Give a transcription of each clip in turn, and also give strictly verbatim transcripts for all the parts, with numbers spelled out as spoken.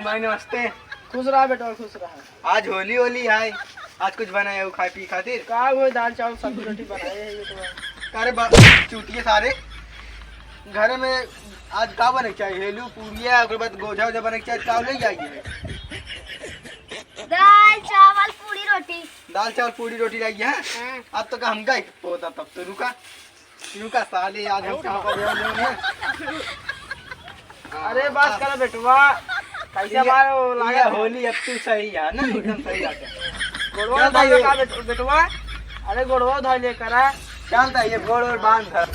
भाई नमस्ते। खुश रहा बेटवा, खुश रहा। आज होली, होली है, आज कुछ बनाए हो खाए पी खातिर? का हुए, दाल चावल सब्जी रोटी बनाए है ये तो। अरे बा-, चूतिए सारे, घर में आज का बने के चाहिए? हेलू, पूड़िया, ओकर बाद गोझा ओझा बने के चाहिए, का ले जाइए? दाल चावल पूड़ी रोटी। दाल चावल पूड़ी रोटी लाइए, हाँ? हाँ। अब तो का हमका ही पोता, तब तो रुका। क्यों का साले, आज हम कहाँ पर हैं, जो है? अरे बात कर बेटवा, कैसे ये, मारो ये लागे? होली अब तू सही है ना, एकदम सही है। गोड़वा चलता धर ले ये। का बेट-, बेटवा? अरे गोड़वा धर ले करा। चलता ये गोड़ और बांध धर।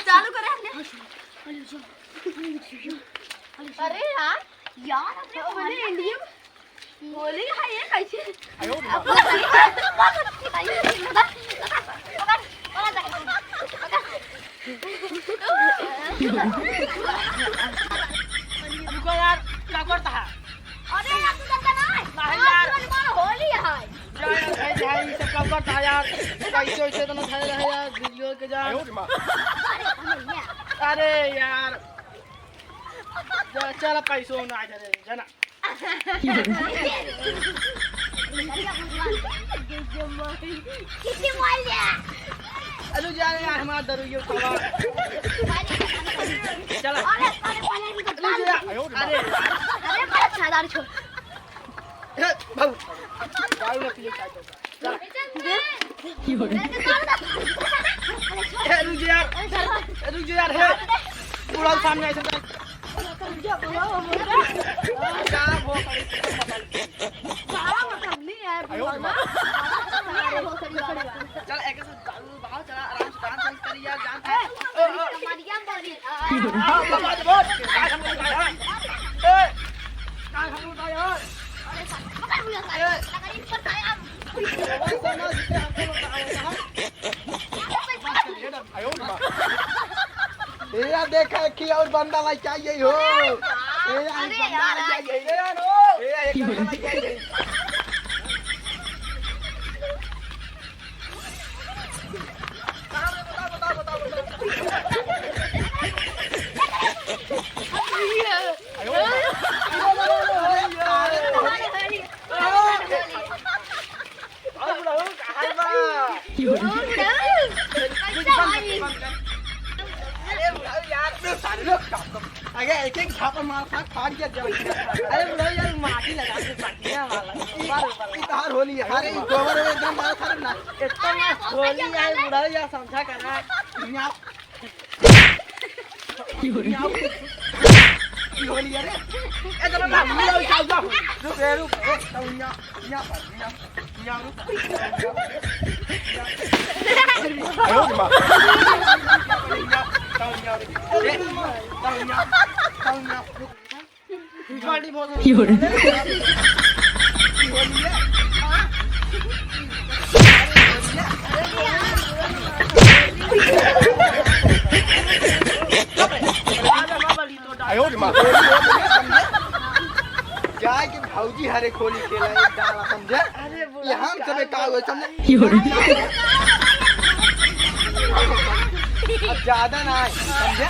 चालू करे हमने। अरे यार, यार, अपने होली, इंडिया होली है ये कैसे? रुको यार, का करता है? अरे यार, तू करता ना है। नहीं यार। आज तो हमारा होली है। जा यार, भाई, भाई, ये सब का करता है यार? कैसे, वैसे तो ना खाए रहे यार, वीडियो के जा। अरे, भैया। अरे यार। जा, चल, पैसो ना आ जा रे, जाना। कितनी मार लिया? अरे जा रे यार, हमारा दारू ये खावा। चला। अरे, अरे, पहले इनको अरे जा, अरे। अरे, बड़ा अच्छा दारू छोड़। ए, बाबू, दारू ना पिए, चाय पिए। ए, रुक जा यार। ए, रुक जा यार, हे। बुढ़ा सामने ऐसे कर। क्या वो करे? चल, एक से दारू भाव चला, आराम से डांस वांस करी यार, जान। ए, ए, ए। हाँ, बाबा, बोल। ए, कहाँ हम लोग आए हैं? ए। ए, या देखा कि और बंदा लाई चाहिए हो। ए, या अरे बंदा यार, लाई चाहिए। ए, या एक बंदा लाई चाहिए। अरे बुढ़ऊ यार, अरे एक एक झापड़ मार खा, फाड़ दिया जब। अरे बुढ़ऊ यार, माटी लगा के बढ़िया वाला। बार, बार। ई तहार होली है। अरे ई गोबर में एकदम मार खा ना। एकदम होली है बुढ़ऊ यार, समझा करा। यहाँ। यहाँ। ई होली है रे। ए जरा ना, यहाँ जाओ, जाओ। रुक, ए, रुक, ए, जाओ यहाँ। यहाँ पर, यहाँ, यहाँ रुक। आयो रे माँ। आयो रे माँ। जाए के भौजी हरे खोली खेला एक डाला, समझे? अरे बुढ़ऊ, ये हम सबे का हुआ, समझे? अब ज्यादा ना आए, समझे?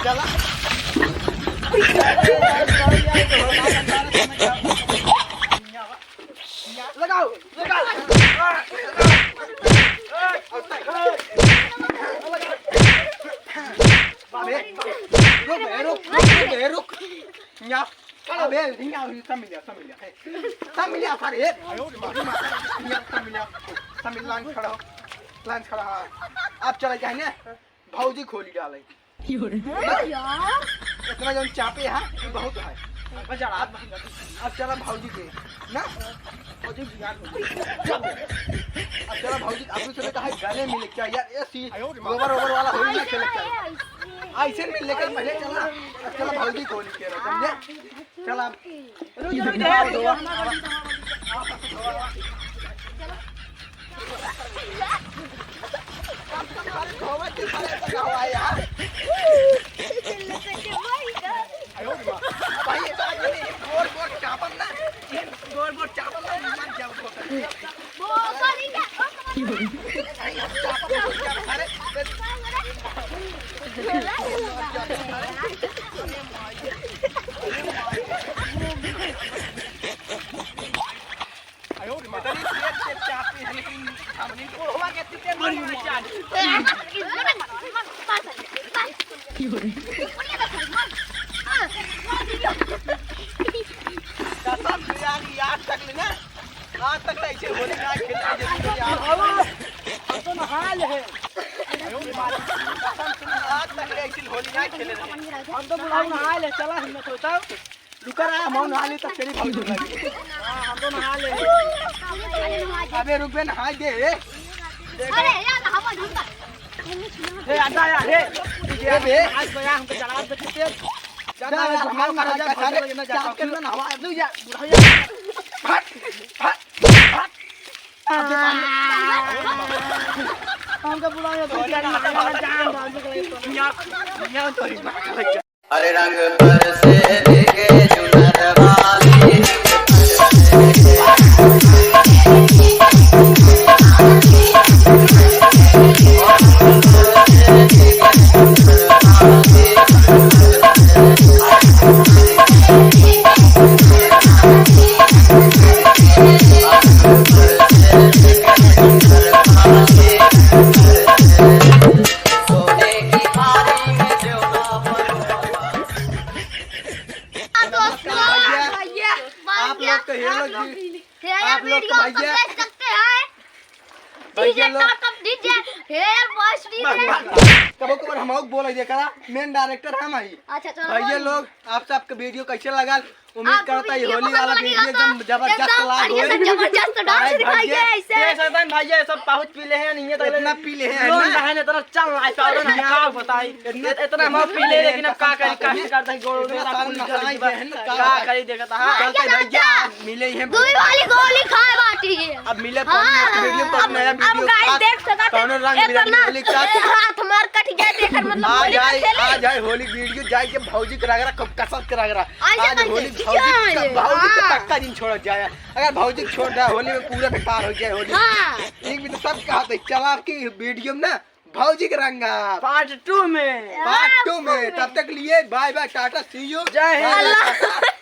चला। लगाओ, लगाओ। अबे, रुक बे, रुक, रुक बे, रुक। यहाँ, अबे, यहाँ, सब मिल जा, सब मिल जा, हे। सब मिल जा, सारे, हे। यहाँ, सब मिल जा, सब मिल, लाइन खड़ा हो, लाइन खड़ा हो। आप चले जाए ना, भौजी खोली डाले। यार। इतना जौन चापे है, ये बहुत है। अब, अब चला भौजी के, ना? भौजी बिगाड़ हो गई। अब चला भौजी, आप लोग से कहा गले मिले क्या यार? ये सी गोबर ओबर वाला होली ना खेले क्या? ऐसे मिल लेकर पहले चला। अब चला भौजी को होली खेला, समझे? चला। रुक जा, रुक जा, रुक जा। भाई, ये तो आदमी गोर गोर चापल ना, ये गोर गोर चापल ना, मर जाओ। भाई, हम चापल ना, अरे, इतनी तेज तेज चापी है, लेकिन हमनी को हुआ के तिते मन में चाट। कसम से यार, ये आज तक ले ना, आज तक ले ऐसे होली ना खेले, जैसे यार। हम तो नहा ले हैं। कसम से आज तक ले ऐसे होली ना खेले रहे। हम तो बुढ़ऊ नहा ले, चला हम तो। रुका रहा, हम नहा ले तब तेरी भौजी लगी। हाँ, हम तो नहा ले। अबे रुक बे, नहा दे। अरे यार, नहावा झूठा। ए, आजा यार, ए। ए बे। आज गया हमको जरा दे तेज। जा, जा, जा, जा, हम नहा जा, जा, भौजी लगे ना, जा, जा, जा। ना नहावा। तू जा, बुढ़ा जा। हट, हट, हट। हमको बुलाओ, तू जा, नहा जा, जा, जा। यहाँ, यहाँ तो ही। अरे रंग बरसे देखे चुनर वाली। नमस्कार भैया। भैया, आप लोग तो हेलो जी। आप लोग तो भैया। भैया लोग। कबो कबर हम बोल दे करा, main director हम हई। अच्छा, चलो। भैया लोग, आप सबके video कैसे लगा? उम्मीद करता है होली वाला video एकदम जबरदस्त लाग होई। जबरदस्त dance दिखाइए ऐसे। देख सकते हैं भैया, ये सब बहुत पीले हैं, नहीं है तो इतना पीले हैं ना, इतना चल रहा है पाउडर, हम का बताई। इतना हम पीले, लेकिन अब का करी, का करता है, गोड़ में पूरी खराब है ना, का करी, देखता है। चलते भैया, मिले हैं। दुई वाली गोली खाए बाटी है। अब मिले, हाँ, video पर नया video देख सकते हैं। कौनो रंग बिरंगी होली का हाथ मार कट गया, देखकर मतलब आज आए होली video जाए के भौजी के रगड़ा, कसम के रगड़ा। आज होली भौजी के पक्का दिन छोड़ा जाए। अगर भौजी छोड़ दे, होली में पूरा बेकार हो जाए होली। हाँ। एक भी तो सब कहा था, चला आपकी video में ना भौजी के रंगा। Part two में। Part two में। तब तक लिए bye bye, टाटा, see you। जय हिंद।